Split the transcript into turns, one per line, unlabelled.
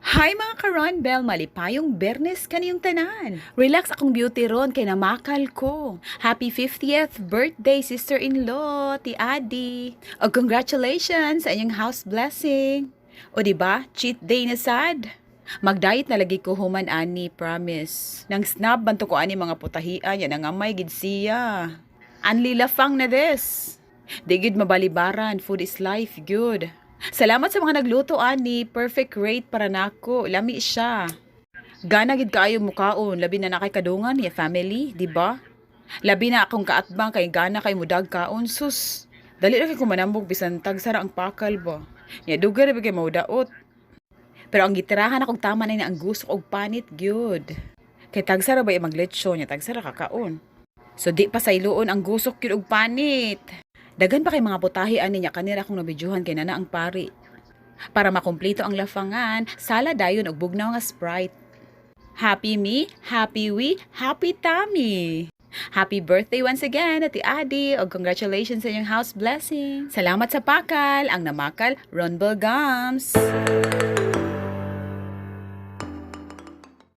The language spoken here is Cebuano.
Hi, mga ka-Ron Bell, malipayong Bernes kaniyong tanan. Relax akong beauty ron kay namakal ko. Happy 50th birthday, sister-in-law, Ti Adi. O congratulations sa inyong house blessing. O di ba, cheat day na sad. Mag-diet na lagi ko human ani, promise. Nang snub man to ko ani mga putahian, yan ang amay gid siya. Anli lafang na this. Di gid mabalibaran, food is life, good. Salamat sa mga nagluto ani, perfect rate para nako, lami siya. Gana gid kaayo mukaon, labi na nakay kadungan ya family, di ba? Labi na akong kaatbang kay gana kay mudag kaon, sus. Dali ra kay ko manambog bisan tagsara ang pakal ba. Ya dugay ra ba kay maudaot. Pero ang gitirahan akong tama na ang gusok og panit gyud. Kay tagsara ba magletsyon nya tagsara kakaon. So di pa sayloon ang gusok gyud og panit. Daghan pa kay mga putahe ani niya kanira akong nabidyuhan kay nana ang pari. Para makumpleto ang lafangan, sala dayon og bugnaw nga Sprite. Happy me, happy we, happy tummy. Happy birthday once again, Ate Adi, og congratulations sa inyong house blessing. Salamat sa pakal, ang namakal, Ronbel Gums.